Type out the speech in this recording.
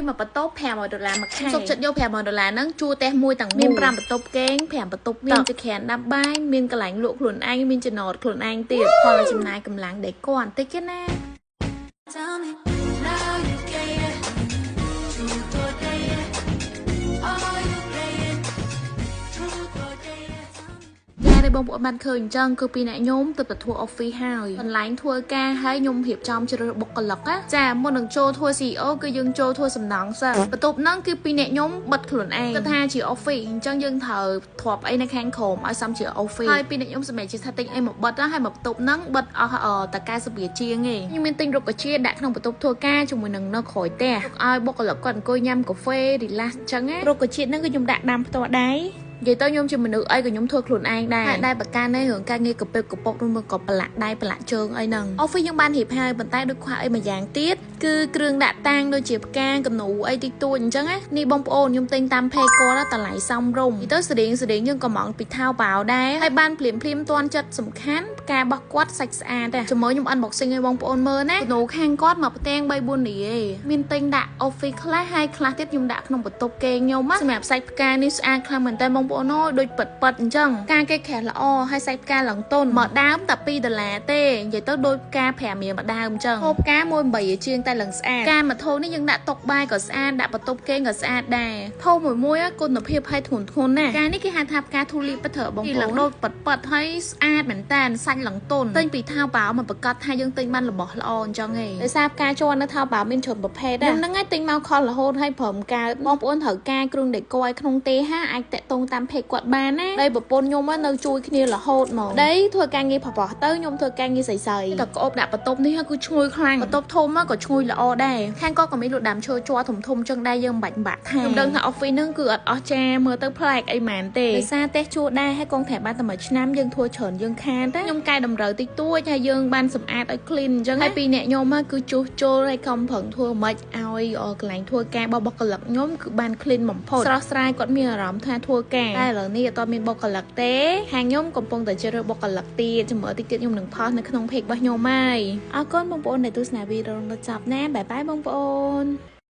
មួយបន្ទប់500ដុល្លារមួយខែសុខចិត្តយក500ដុល្លារហ្នឹងជួលផ្ទះមួយទាំងមូលមាន5បន្ទប់គេង5បន្ទប់ទឹកមានចក្រានដាំបាយមានកន្លែងលក់ខ្លួនឯងមានចំណតខ្លួនឯងទៀតផលចំណាយកម្លាំងដែលគាត់បន្តិចទេណា Tell me now you get truth or dare. Are you playing truth or dare? Tell me. ចាដែលបងប្អូនបានឃើញអញ្ចឹងគឺពីអ្នកខ្ញុំទៅទៅធ្វើ office ហើយកន្លែងធ្វើការហើយខ្ញុំរៀបចំជ្រើសរើសបុគ្គលិកណាចាមុននឹងចូលធ្វើ CEO គឺយើងចូលធ្វើសំណង់សិនបន្ទប់ហ្នឹងគឺពីអ្នកខ្ញុំបិទខ្លួនឯងគាត់ថាជា office អញ្ចឹងយើងត្រូវទ្រាប់អីនៅខាងក្រោមឲ្យសមជា office ហើយពីអ្នកខ្ញុំសម្រាប់ជាថាទិញអីមកបិទណាហើយមកបន្ទប់ហ្នឹងបិទអស់តែ90រៀលជាងឯងខ្ញុំមានទិញរុក្ខជាតិដាក់ក្នុងបន្ទប់ធ្វើការជាមួយនឹងនៅក្រោយផ្ទះទុកឲ្យបុគ្គលិកគាត់អង្គុយញ៉ាំកាហ្វេ relax អញ្ចឹងណារុក្ខជាតិហ្នឹងគឺខ្ញុំដាក់ដាំផ្ទាល់ដៃនិយាយទៅខ្ញុំជាមនុស្សអីក៏ខ្ញុំធ្វើខ្លួនឯងដែរហើយដែរបកានេះរឿងការងារកពើកពុកនោះមកក៏ប្រឡាក់ដៃប្រឡាក់ជើងអីហ្នឹង office យើងបានរៀបហើយប៉ុន្តែដូចខ្វះអីមួយយ៉ាងទៀតគឺគ្រឿងដាក់តាំងដូចជាផ្កាកនូអីតិចតួចអញ្ចឹងណានេះបងប្អូនខ្ញុំទិញតាម page គាត់តម្លៃសមរម្យនិយាយទៅស្រៀងស្រៀងយើងក៏មកពីថៅបាវដែរហើយបានភ្លាមភ្លាមតាន់ចិត្តសំខាន់ផ្ការបស់គាត់សាច់ស្អាតដែរជាមួយខ្ញុំ unboxing ឲ្យបងប្អូនមើលណាកនូខាងគាត់មកផ្ទាំង3 4រៀលមានទិញដាក់ office ខ្លះហើយខ្លះទៀតខ្ញុំដាក់ក្នុងបន្ទប់គេងខ្ញុំណាសម្រាប់សាច់ផ្កានេះស្អាតខ្លាំងមែនតើបងប្អូនអើយដូចប៉ិតប៉ិតអញ្ចឹងការគេក្រាស់ល្អហើយសាច់ផ្កាឡើងតុនមកដើមតែ2ដុល្លារទេនិយាយទៅដូចផ្កា5រៀលមកដើមអញ្ចឹងហូបផ្កាមួយ8ជាងតែឡើងស្អាតផ្កាមួយថូនេះយើងដាក់តុបាយក៏ស្អាតដាក់បន្ទប់គេងក៏ស្អាតដែរថូមួយមួយគុណភាពឲ្យធ្ងន់ធ្ងរណាស់ផ្កានេះគេហៅថាផ្កាធូលីបត្រូវបងប្អូនឡើងដូចប៉ិតប៉ិតហើយស្អាតមែនតើសាច់ឡើងតុនទិញពីថៅបាវមិនប្រកាសថាយើងទិញបានរបស់ល្អអញ្ចឹងឯងដោយសារផ្កាជ័រនៅថៅបាវមានច្រើនប្រភេទដែរខ្ញុំហ្នឹងឯងទិញមកខលរហូតហើយព្រមកើតបងប្អូនត្រូវការគ្រឿងដេកយក្នុងទេហាអាចតាក់ទងតាម page គាត់បានណាដីប្រពន្ធខ្ញុំនៅជួយគ្នារហូតមកដីធ្វើការងារប្រុសៗទៅខ្ញុំធ្វើការងារស្រីៗតែក្អូបដាក់បន្ទប់នេះគឺឈ្ងុយខ្លាំងបន្ទប់ធំក៏ឈ្ងុយល្អដែរខាងគាត់ក៏មានលក់ដើមឈើជ័រធំធំចឹងដែរយើងមិនបាច់បាក់ថាខ្ញុំដឹងថា office ហ្នឹងគឺអត់អស់ចាមើលទៅប្លែកអីម៉ានទេដោយសារផ្ទះជួលដែរហើយកងថែបានតែមួយឆ្នាំយើងធ្វើច្រើនយើងខានតែខ្ញុំកែតម្រូវតិចតួចហើយយើងបានសម្អាតឲ្យ clean អញ្ចឹងហើយពីអ្នកខ្ញុំគឺជួសជុលហើយកុំប្រឹងធ្វើមិនឲ្យកន្លែងធ្វើការរបស់បុគ្គលិកខ្ញុំគឺបាន clean បំផុតស្រស់ស្រាយគាត់មានអារម្មណ៍ថាធ្វើការតែឥឡូវនេះអត់មានបុគ្គលិកទេខាងខ្ញុំកំពុងតែជ្រើសរើសបុគ្គលិកទៀតចាំមើលតិចទៀតខ្ញុំនឹងផុសនៅក្នុង page របស់ខ្ញុំហើយអរគុណបងប្អូនដែលទស្សនាវីដេអូដល់ចប់ណាbye bye បងប្អូន។